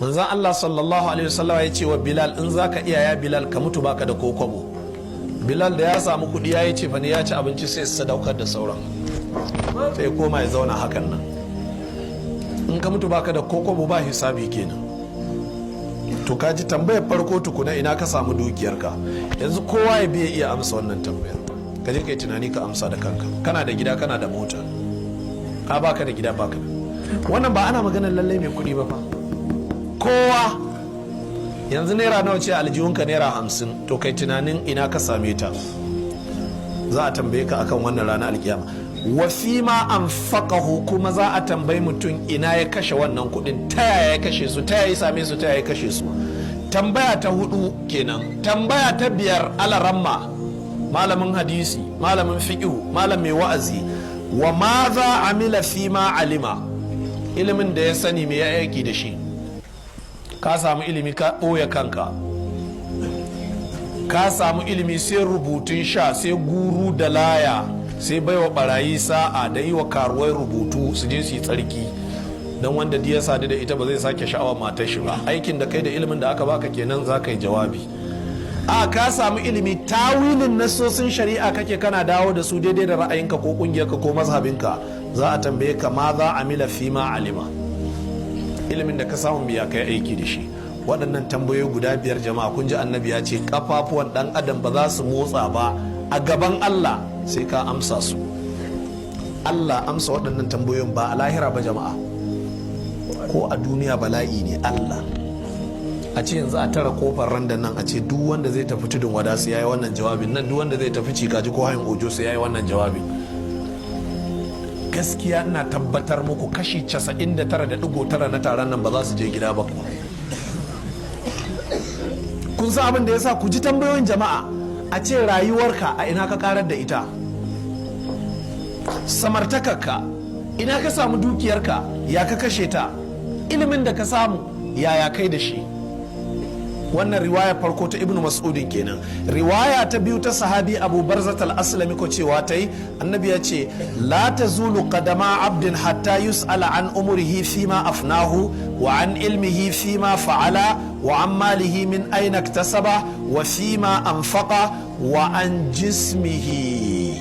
Manzon Allah sallallahu alaihi wasallam ya ce wa Bilal, "In zaka iya, ya Bilal, ka mutu baka da kokwabo." Bilal da ya samu kuɗi, ya yi cefane, ya ci abinci, sai sadaukar da sauran, sai koma ya zauna hakan nan. In ka mutu baka da kokwabo, ba hisabi kenan. To, ka ji tambayar farko tukuna: ina ka samu dukiyarka? Yanzu kowa ya biya iya amsa wannan tambayar. Ka je ka yi tunani, ka amsa da kanka. Kana da gida, kana da mota, ka baka da gida, baka da wannan. Ba ana maganar lallai mai kuɗi ba fa, kowa. Yanzu naira nawa ce aljihunka? Naira 50. To, kai tunanin ina ka same ta. Za a tambaye ka akan wannan ranar alkiyama. Wa fima anfaqahu, kuma za a tambayi mutum ina ya kashe wannan kuɗin, ta yaya ya kashe su, ta yaya ya same su, ta yaya ya kashe su. Tambaya ta hudu kenan. Tambaya ta biyar, alaramma, malamin hadisi, malamin fiqhu, malam mai wa'azi: wa madha amila fima alima. Ilimin da ya sani, me ya aiki da shi? Ka samu ilimi, ka ɓoye kanka. Ka samu ilimi, sai rubutun sha, sai guru da laya, sai baiwa barayi sa'a, da yi wa karuwai rubutu su je su yi tsarki don wanda ya sadu da ita ba zai sake sha'awar matar shi ba. Aikin da kai da ilimin da aka baka kenan, za ka yi jawabi. A ka samu ilimi, tawilin nasosin shari'a kake, kana dawo da su daidai da ra'ayinka ko kungiyarka ko mazhabinka. Za a tambaye ka madha amila fima alima. Ilimin da ka samu, biya kai aiki da shi? Waɗannan tambayoyi guda biyar, jama'a, kun ji Annabi ya ce kafafuwan ɗan adam ba za su motsa ba a gaban Allah sai ka amsa su. Allah, amsa waɗannan tambayoyin ba a lahira ba, jama'a, ko a duniya bala'i ne. Allah, a ce yanzu a tara kofar randan nan, a ce duk wanda zai tafi Tudun Wada sai yayi wannan jawabin nan, duk wanda zai tafi Cikaji ko Hayin Ojo sai yayi wannan jawabin, gaskiya ina tabbatar muku kashi 99.9 na taron nan ba za su je gida ba. Kun san abin da ya sa? Ku ji tambayoyin, jama'a. A ce rayuwarka, a ina ka karar da ita? Samartakarka, ina ka samu dukiyarka? Ya ka kashe ta? Ilimin da ka samu, yaya kai da shi? Wannan riwaya farko ta Ibnu Mas'udin kenan. Riwaya ta biyu ta sahabi Abu Barzat al-Aslami ko cewa ta yi, Annabi ya ce: "La tazulu qadama abdin hatta yus'ala an umrihi fima afnahu, wa an ilmihi fima fa'ala, wa an malihi min aina iktasaba, wa fima anfaqa, wa an jismihi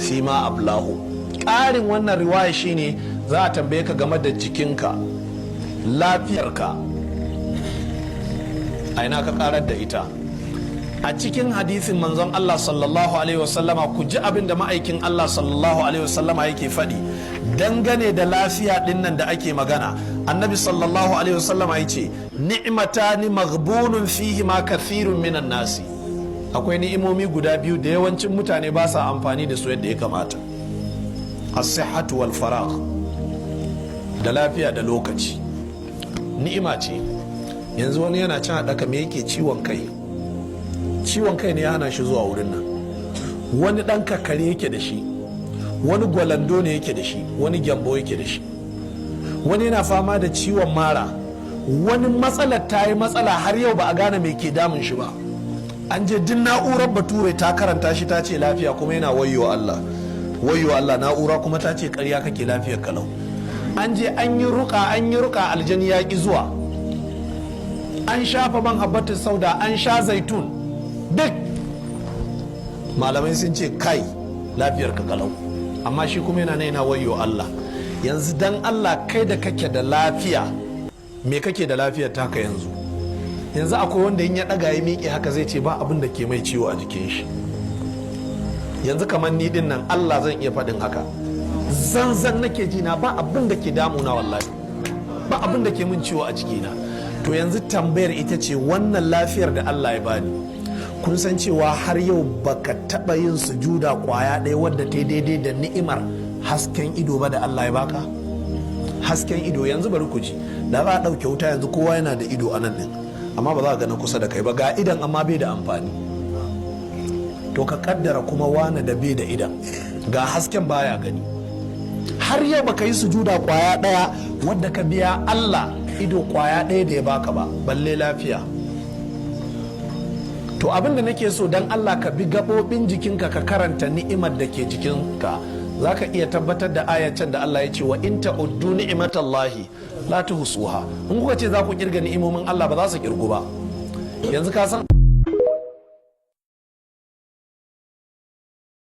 fima ablahu." Ƙarin wannan riwaya shine za a tambaye ka game da jikinka, lafiyarka, a ina ka karar da ita? A cikin hadisin manzon Allah sallallahu alaihi wasallama, ku ji abin da ma'aikin Allah sallallahu alaihi wasallama yake faɗi dangane da lafiya ɗin nan da ake magana. Annabi sallallahu alaihi wasallama ya ce: "Ni'matani maghbunun fihima kathirun minan nasi." Akwai ni'imomi guda biyu da yawancin mutane ba sa amfani da su yadda ya kamata: as-sihhatu wal faragh, da lafiya da lokaci. Ni'ima ce. Yanzu wani yana cin haɗaka, me yake? Ciwon kai. Ciwon kai ne ya hana shi zuwa wurin nan. Wani ɗan kakare yake da shi, wani gwalando ne yake da shi, wani gyambo yake da shi, wani yana fama da ciwon mara, wani matsalar ta yi matsala, har yau ba a gane me ke damun shi ba. An je duk na'urar bature ta karanta shi, ta ce lafiya, kuma yana "Wayyo Allah, wayyo Allah." Na'ura kuma ta ce karya kake, lafiyar kalau. An je an yi ruka, an yi ruka, aljani ya ki zuwa. An shafa man habbatin sauda, an sha zaitun, duk malamai sun ce kai lafiyar ka kalau, amma shi kuma yana yana "Wayyo Allah." Yanzu dan Allah, kai da kake da lafiya, me kake da lafiyar taka yanzu? Yanzu akwai wanda in ya daga ya miƙe haka, zai ce ba abin da ke mai ciwo a jikin shi. Yanzu kamar ni din nan, Allah, zan iya faɗin haka, zanzan nake ji na, ba abin da ke damuna, wallahi ba abin da ke min ciwo a jikina. To, yanzu tambayar ita ce: wannan lafiyar da Allah ya bani, kun san cewa har yau baka taɓa yin sujuda kwaya ɗaya wadda ta daidai da ni'imar hasken ido ba da Allah ya baka? Hasken ido. Yanzu bari ku ji, da za a ɗauke wuta yanzu, kowa yana da ido a nan ɗin, amma ba za a ga na kusa da kai ba. Ga idan, amma bai da amfani. To, ka kaddara kuma wane da bai da idan, ga hasken baya gani. Har yau baka yi sujuda kwaya ɗaya wadda ka biya Allah ido kwaya ɗaya da ya baka ba, balle lafiya. To, abin da nake so, dan Allah ka bi gaɓoɓin jikinka, ka karanta ni'imar da ke jikinka, za ka iya tabbatar da ayacin da Allah ya ce: "Wa in ta'uddu ni'matallahi La tuhsuha. In kuka ce za ku kirga ni'imomin Allah, ba za su kirgu ba. Yanzu ka san